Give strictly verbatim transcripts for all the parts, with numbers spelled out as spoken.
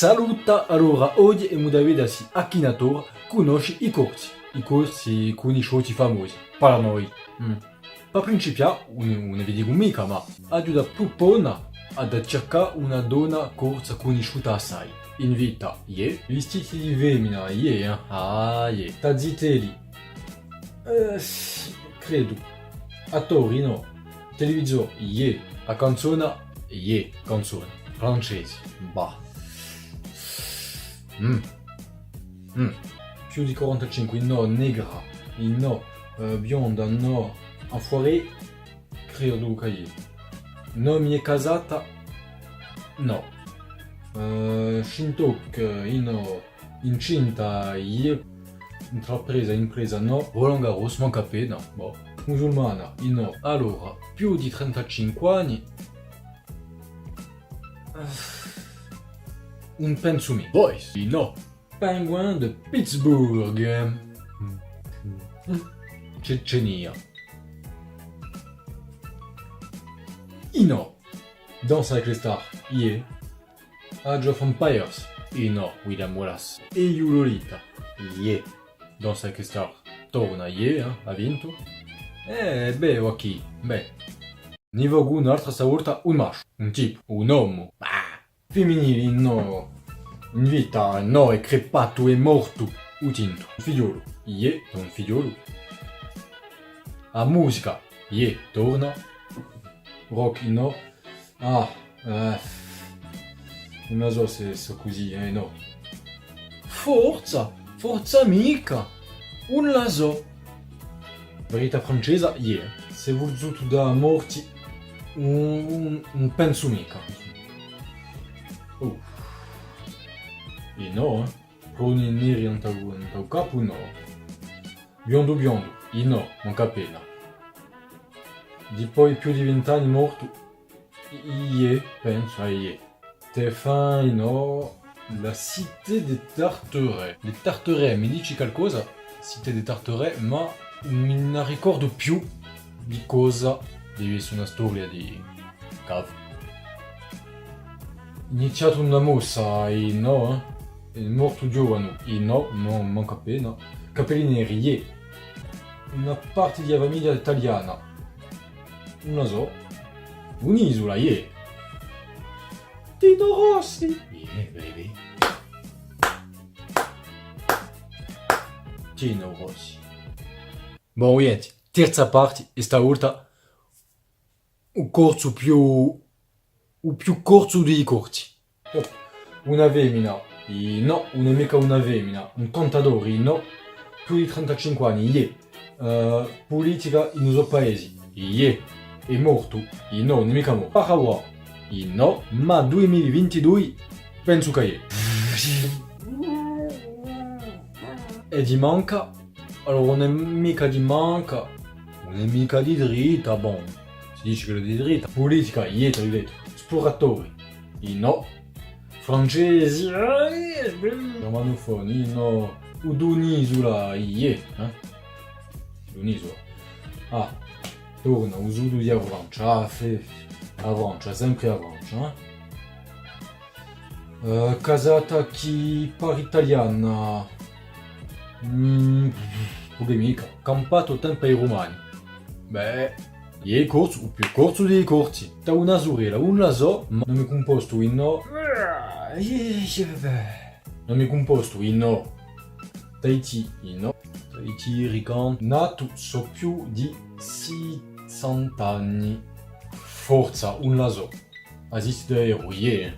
Salute, allora, oghje emu da veda s'è Akinator cunnosci i Corsi, i Corsi cunnisciuti famosi, pà noi. Mm. Pà principià, ùn, ùn vi dicu micca, ma aghju da prupona à da circà una donna corsa cunnisciuta assai. In vita, iè. Vistiti di femina, iè, eh? Ah, iè. Tazzitelli. Eh, credu. Attori, nò. Televisore, iè. A canzona, iè. Canzona. Francesi. Bah. Mm. Mm. Più di quarantacinque, nò. Negra, nò. Eh, bionda, nò. Enfoirée, credu chì iè. Nò, mi hè casata, nò. Eh, Shintok, nò. Incinta, iè. Intrapresa, impresa, nò. Roland Garros, mancu appena, boh. Musulmana, nò. Allora, più di trentacinque anni. Ùn pensu micca. Boys, nò. Penguin de Pittsburgh. Cecenia. Nò. Danse avec les stars, iè. Age of Empires, nò. William Wallace. È eiu Lolita, iè. Danse avec les stars torna, iè, eh, hà vintu. Eh, bè, o chì, bè. Ni vocu un'altra, sta volta un masciu, un tipu, un omu. Bah! Fiminili, nò. In vita, nò, hè crepatu, hè mortu. U tintu. Un figliolu. Iè, un figliolu. A musica. Iè, torna. Rock, nò. Ah, eh, ùn la sò s'è sò cusì, eh, nò. Forza, forza micca. Ùn la sò. Varietà francesa, iè. S'è vulsutu dà à morti, ùn, ùn, ùn pensu micca. Oh. È nò, eh. Cruni neri in u, in u capu, nò. Biondu biondu, nò, mancu appena. Dipoi più di vint'anni mortu, iè, pensu, ah, iè. Téfin, nò, la Cité de Tarteret. Les Tarterets, mi dici calcosa? Cité de Tarteret, ma ùn mi n'arricordu più di cosa. Devi esse una storia di cavu. Iniziatu una mossa, è nò, eh? Hè mortu ghjovanu, è nò, nò, mancu appena. Capelli neri, iè. Una parte di a famiglia taliana. Ùn la sò. Un'isula, iè. Tino Rossi! Iè, baby. Tino Rossi. Bon, nienti, terza parti, è sta volta u corsu più, u più corsu di i corsi. Una femina, iè, nò, ùn hè micca una femina, un cantadori, nò, più di trentacinque anni, iè. Eh, pulitica in u so paesi, iè. Hè mortu, iè, nò, ùn hè micca mortu. Paraguay, iè, nò, ma dui mila vintidui, pensu chì iè. È di manca, allora, ùn hè micca di manca, ùn hè micca di dritta, bon, si dici ch'ellu hè di dritta. Pulitica, iè, t'aghju dettu. Spuratori, iè, nò. Francesi, eh, germanofoni, iè, nò. U d'un'isula, iè, eh. D'un'isula. Ah, torna, u sudu di a Francia, ah, fè, a Francia, sempri a Francia, eh. Eh, casata chì pari taliana. Mm, pudemu micca. Campatu tempu à i Rumani. Bè, iè corsu, u più corsu di i corsi. T'hà una surella, ùn la sò, ma nome cumpostu, iè, nò. Nome cumpostu, iè, nò. Tahiti, iè, nò. Tahiti, Rican. Natu sò più di sessanta anni. Forza, ùn la sò. Asisti da eru, iè.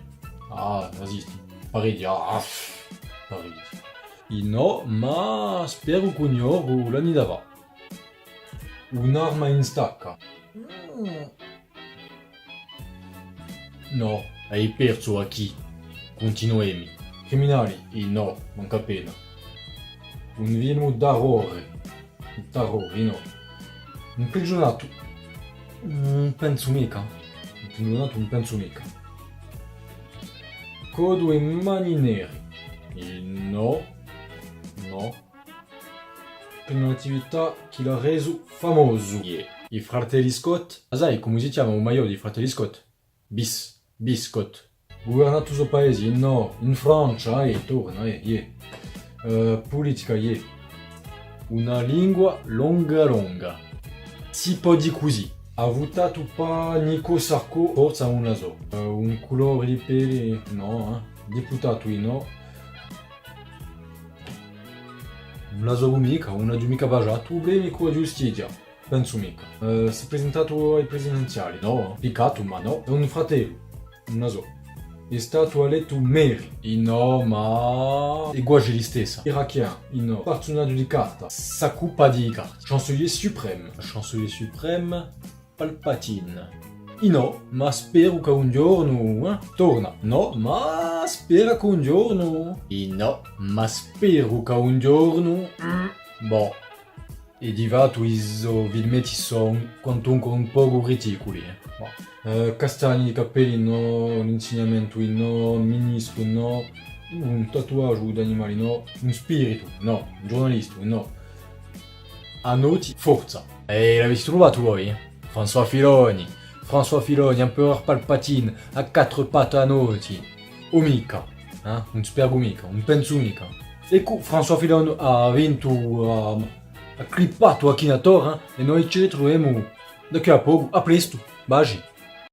Ah, asisti. Parechji, ah, pff, parechji. Iè nò, ma speru cunnocu l'anni da fà. Un'arma in stacca. Mm. Nò, ai persu à chì? Cuntinuemu. Criminali? Iè nò, mancu appena. Un filmu d'arrore. D'arrore, iè nò. Imprigiunatu? Ùn pensu micca. Imprigiunatu ùn pensu micca. Codu è mani neri? Iè nò. Nò. Per un'attività chì l'hà resu famosu. Iè. I fratelli Scott? A sai cumu si chjama u maiò di i fratelli Scott? Bis. Biscott. Guvernatu u so paesi, innò, in Francia, eh, torna, eh, iè. Eh, pulitica, iè. Una lingua longa longa. Si pò dì cusì. Hà vutatu pà Nicolas Sarkozy, forsa ùn la sò. Eh, un culori di peli, nò, eh. Diputatu, innò. Ùn la sò micca, ùn aghju micca passatu prublemi cù a ghjustizia. Pensu micca. Eh, s'hè prisentatu à i presidenziali, nò? Piccatu, ma nò. Hè un fratellu. Ùn la sò. Hè statu elettu meri. Innò, ma hè guasi listessa. Irachian, innò. Parsunaghju di carta. S'occupa di i carti. Chancelier suprême. Chancelier suprême, Palpatine. Innò, ma speru chì un ghjornu, eh? Torna. Nò, ma spera chì un ghjornu. Innò, ma speru chì un ghjornu. Mm. Bò. È di fattu i so filmetti sò quantunque un pocu ridiculi, eh. Bò. Eh, castagni di capelli, nò, l'insignamentu, nò, ministru, nò, un tatuaghju d'animali, nò, un spiritu, nò, un ghjurnalistu, nò. A notti, forza. È l'avete truvatu voi, eh? François Filoni. François Filoni, Empereur Palpatine, à quattru patte a notti. O micca, eh? Ùn spergu micca, ùn pensu micca. Eccu, François Filoni hà vintu, hà, hà clippatu Akinator, eh? È noi ci ritruvemu da quì à pocu. À prestu, basgi.